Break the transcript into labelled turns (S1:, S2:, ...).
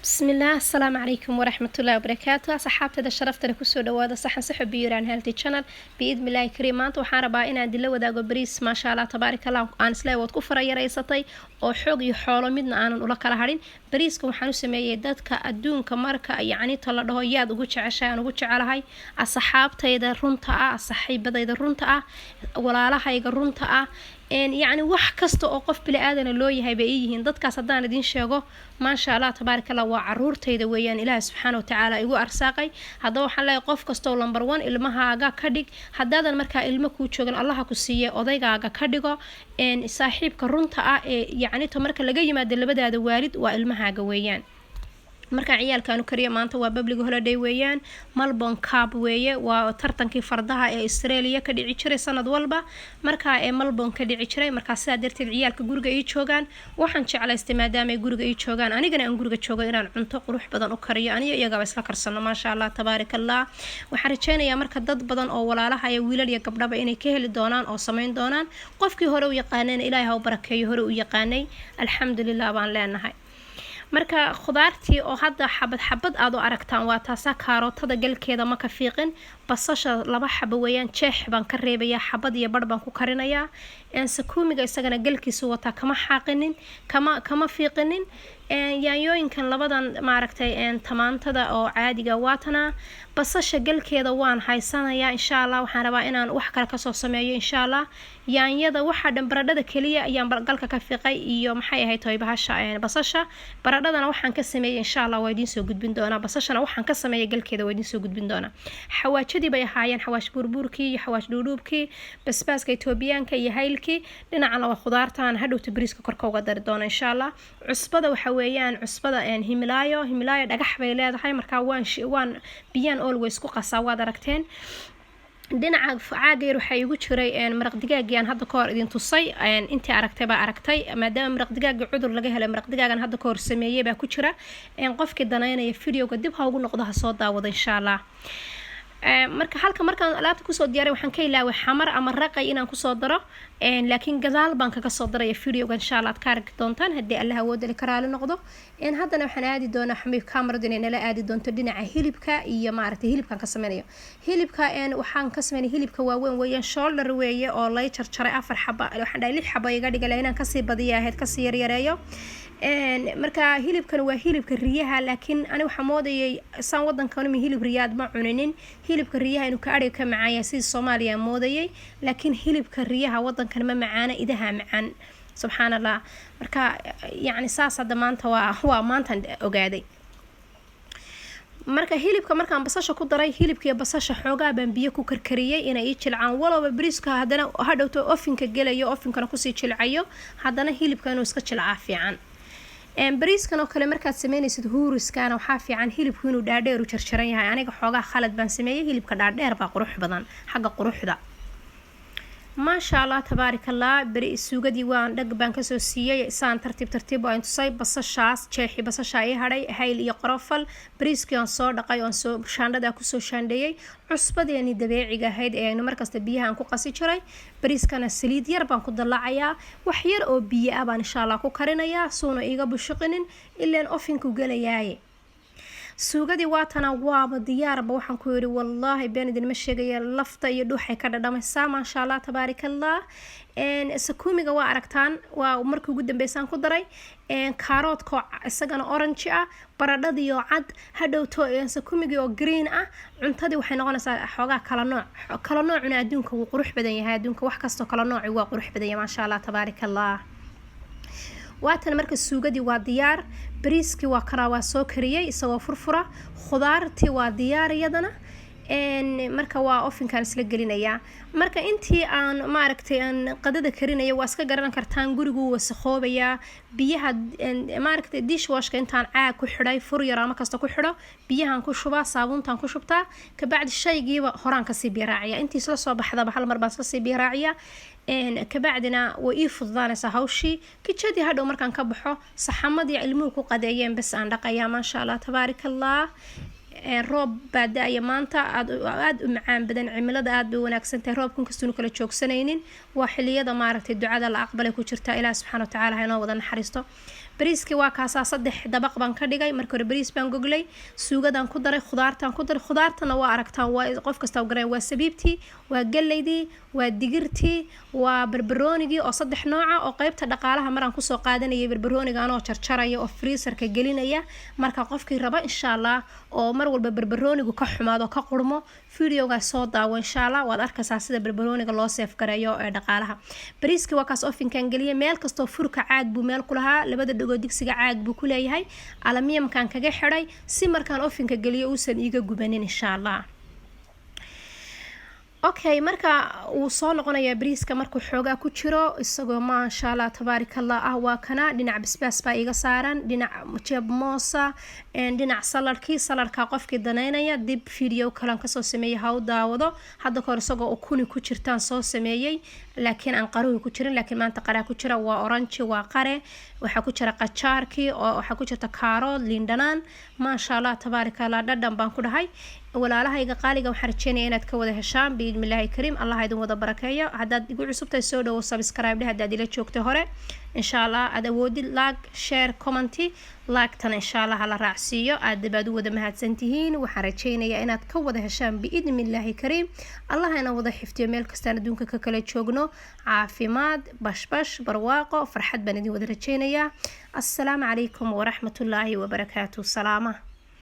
S1: Bismillaah, asalaamu calaykum waraxmatullahi wabarakaatu. Asxaabtada sharaftale, kusoo dhawaada Saxan Saxo Biyuraan Healthy Channel biidnillahi kariim. Maanta waxaan rabaa inaan dila wadaago bariis, maasha Allah, tabaaraka Allah, aan isleeyahay waad ku farayaraysatay oo xoog iyo xoolo midna aanan ula kala harin. Bariiska waxaan u sameeyey dadka adduunka marka yacni ta la dhaho yaad ugu jeceshahay, aan ugu jecelahay asxaabtayda runta ah, saaxiibadayda runta ah, walaalahayga runta ah, yacni wax kasta oo qof bili aadana loo yahay bay ii yihiin dadkaas. Haddaan idiin sheego, maasha Allah, tabaaraka Allah, waa caruurtayda weeyaan, Ilaahi subxaana watacaala igu arsaaqay. Haddaba waxaan leeyahay, qof kastoo number one ilmahaaga ka dhig. Haddaadan markaa ilmo kuu joogan, Allaha ku siiye, odaygaaga ka dhigo. Saaxiibka runta ah ee yacni to marka laga yimaado labadaada waalid waa ilmahaaga weeyaan. Markaan ciyaalkaanu kariya, maanta waa public holiday weeyaan, Melbourne Cup weeye, waa tartankii fardaha ee Australia ka dhici jiray sanad walba, markaa ee Melbourne ka dhici jiray. Markaa sidaa darteed ciyaalka guriga ii joogaan. Waxaan jeclaystay, maadaama ay guriga ii joogaan, anigana aan guriga joogo, inaan cunto qurux badan u kariyo, aniyo iyagaba isla karsano, maasha Allah, tabaaraka Allah. Waxaan rajeynayaa marka dad badan oo walaalaha iyo wiilal iyo gabdhaba inay ka heli doonaan oo sameyn doonaan. Qofkii hore u yaqaanayna, Ilaahay ha u barakeeyo, hore u yaqaanay, alxamdulilah baan leenahay. Marka khudaartii oo hadda xabad xabad aad u aragtaan waa taasaa. Kaarootada galkeeda ma ka fiiqin. Basasha laba xabo weeyaan, jeex baan ka reebayaa, xabad iyo barh baan ku karinayaa. Sakuumiga isagana galkiisu wataa, kama xaaqinin, kama fiiqinin. Yaanyooyinkan labadan, maaragtay, tamaantada oo caadiga waatana. Basasha galkeeda waan haysanayaa, insha Allah. Waxaan rabaa inaan wax kale kasoo sameeyo, insha Allah. Yaanyada waxaa dhan, baradhada keliya ayaan galka ka fiiqay iyo maxay ahayd toy bahasha basasha. Baradhadana waxaan ka sameeyey, insha Allah, waa idiin soo gudbin doonaa. Basashana waxaan ka sameeyay galkeeda waa idiin soo gudbin doonaa. Xawaajadii bay ahaayeen, xawaash buurbuurkii iyo xawaash dhuudhuubkii, basbaaska Etoobiyaanka iyo haylkii. Dhinacana waa khudaartan hadhowta bariiska korka uga dari doona, insha Allah. Cusbada waxa weeyaan cusbada Himilaayo. Himilaayo dhagax bay leedahay, markaa waan biyaan always ku qasaa, waad aragteen. Dhinaca caaga yar waxaa igu jiray maraq digaagii aan hadda kahor idin tusay. Intii aragtay baa aragtay. Maadaama maraq digaaga cudur laga helay, maraq digaagan hadda kahor sameeyey baa ku jira. Qofkii danaynaya videoga dib ha ugu noqdo, ha soo daawado, insha Allah. Marka halka markaan alaabta kusoo diyaaray, waxaan ka ilaaway xamar ama raqay inaan kusoo daro, laakiin gadaal baan kaga soo daraya videoga, insha Allah, aad ka arki doontaan haddii Allah awoodali ka raali noqdo. Haddana waxaan aadi doonaa xamiib cameradu inay nala aadi doonto dhinaca hilibka iyo maaragtay hilibkan ka sameynayo. Hilibka waxaan ka sameynay, hilibka waaweyn weeyaan, shoulder weeye oo lay jarjaray afar xaba. Waxaan dhahay lix xaba iga dhiga, inaan kasii badiya ahayd, kasii yaryareeyo. Marka hilibkan waa hilibka riyaha, laakiin ani waxaa moodayay saan wadankanumi hilib riyaad ma cuninin. Hilibka riyaha inuu ka adhiga ka macaanya sidii Soomaaliya moodayay, laakiin hilibka riyaha wadankan ma macaana, idaha macaan, subxaan Allah. Marka yacni saas hadda maanta waa maantaan ogaaday. Marka hilibka markaan basasha ku daray, hilibka iyo basasha xoogaa baan biyo ku karkariyey inay ii jilcaan, walowba bariiska haddana hadhowto ovenka gelayo, ovenkana kusii jilcayo, haddana hilibka inuu iska jilcaa fiican. Bariiskan oo kale markaad sameynaysid, huuriskana, waxaa fiican hilibku inuu dhaadheer u jarjaran yahay. Aniga xoogaa khalad baan sameeyey, hilibka dhaadheer baa qurux badan xagga quruxda, maasha Allah, tabaarika Allah. Beri suugadii waan dhag baan kasoo siiyey, saan tartiib tartiib aan tusay. Basashaas jeexi basasha ii hadhay, hayl iyo qorofal. Bariiskii aan soo dhaqay oon soo shaandhada kusoo shaandheeyey, cusbadeeni dabeeciga ahayd ee aynu markasta biyaha aan ku qasi jiray. Bariiskana saliid yar baan ku dallacayaa, wax yar oo biyo ah baan insha Allah ku karinayaa, suuna iiga bushuqinin, ilaan ovenku gelayaaye. Suugadii waatana, waaba diyaarba. Waxaan ku yidhi, wallaahi been idinma sheegaya, lafta iyo dhuuxay ka dhadhamaysaa, maasha Allah, tabaarika Allah. Sakuumiga waa aragtaan, waa markii ugu dambeysaan ku daray. Kaaroodka isagana orange ah, baradhadii oo cad, hadhowto sakuumigii oo green ah. Cuntadii waxay noqonaysaa xoogaa kala nooc. Kala noocuna adduunka wuu qurux badan yahay, adduunka wax kastoo kala nooci waa qurux badan yahay, maasha Allah, tabaarika Allah. Waatan marka suugadii waa diyaar, bariiskii waa kanaa, waa soo kariyey isagoo furfura, khudaartii waa diyaar iyadana. Marka waa ovenkaan isla gelinayaa. Marka intii aan maaragtay aan qadada karinaya, waa iska garan kartaan, gurigu wasakhoobayaa. Biyaha maaragtay dishwashka intaan caag ku xidhay, fur yar ama kasta ku xidho, biyahan ku shubaa, saabuuntaan ku shubtaa, kabacdi shaygiiba horaan kasii biyo raaciya. Intii isla soo baxdaba hal mar baan isla sii biyo raaciya, kabacdina way ii fududaanaysaa hawshii kijadii. Hadhow markaan ka baxo, saxamadii ilmuhu ku qadeeyeen bes aan dhaqayaa, maasha Allah, tabaarika Allah. Roob baa da-aya maanta, aad aada u macaan badan, cimilada aada bay wanaagsan tahay. Roobka inkastuunu kala joogsanaynin, waa xiliyada maaragtay ducada la aqbalay ku jirta. Ilaah subxaana watacaala ha inoo wada naxariisto. Bariiskii waa kaasaa, 3 dabaq baan ka dhigay. Marka hore bariis baan goglay, suugadaan ku daray, khudaartaan ku daray. Khudaartana waa aragtaan, waa qof kasta u garan: waa sabiibtii, waa galeydii, waa digirtii, waa barbaroonigii oo 3 nooca, oo qeybta dhaqaalaha maraan kusoo qaadanayay barbarooniga anoo jarjaraya oo freezerka gelinaya. Marka qofkii raba, insha Allah, oo mar walba barbaroonigu ka xumaado, ka qurmo, videogaas soo daawo, insha Allah waad arkaysaa sida barbarooniga loo save gareeyo ee dhaqaalaha. Bariiskii waa kaas, ovenkan geliyay. Meel kastoo furka caag buu meel ku lahaa, labada dhagood digsiga caag buu ku leeyahay. Aluminiumkan kaga xidhay si markaan ovenka geliyo uusan iiga gubanin, insha Allah. Okay, marka wuu soo noqonayaa bariiska markuu xoogaa ku jiro, isagoo maasha Allah tabaarika Allah ah. Waa kana, dhinac basbaas baa iga saaran, dhinac jeeb moosa, dhinac saladkii. Saladka qofkii daneynaya dib video kalan kasoo sameeyey ha u daawado. Hadda kahor isagoo ukuni ku jirtaan soo sameeyey, laakiin aan qaruhu ku jirin, laakiin maanta qaraa ku jira. Waa orange, waa qare, waxaa ku jira qajaarkii, oo waxaa ku jirta kaarood, liin dhanaan. Maasha Allah tabaarika Allah, dhadhan baan ku dhahay. Walaalahayga qaaliga, waxaan rajeynaya inaad ka wada heshaan biidnillaahi kariim. Allah idin wada barakeeyo. Haddaad igu cusubtahay, soo dhawo, subscribe dheh. Haddaad ila joogtay hore, insha Allah aad awoodid, like, share, comment. Like-tana insha Allah hala raacsiiyo. Aad baad u wada mahadsantihiin. Waxaan rajeynayaa inaad ka wada heshaan biidnillaahi kariim. Allah ina wada xifdiyo meel kastaan adduunka ka kala joogno. Caafimaad, bashbash, barwaaqo, farxad baan idin wada rajeynayaa. Assalaamu calaykum waraxmatullaahi wabarakaatu. Salaama.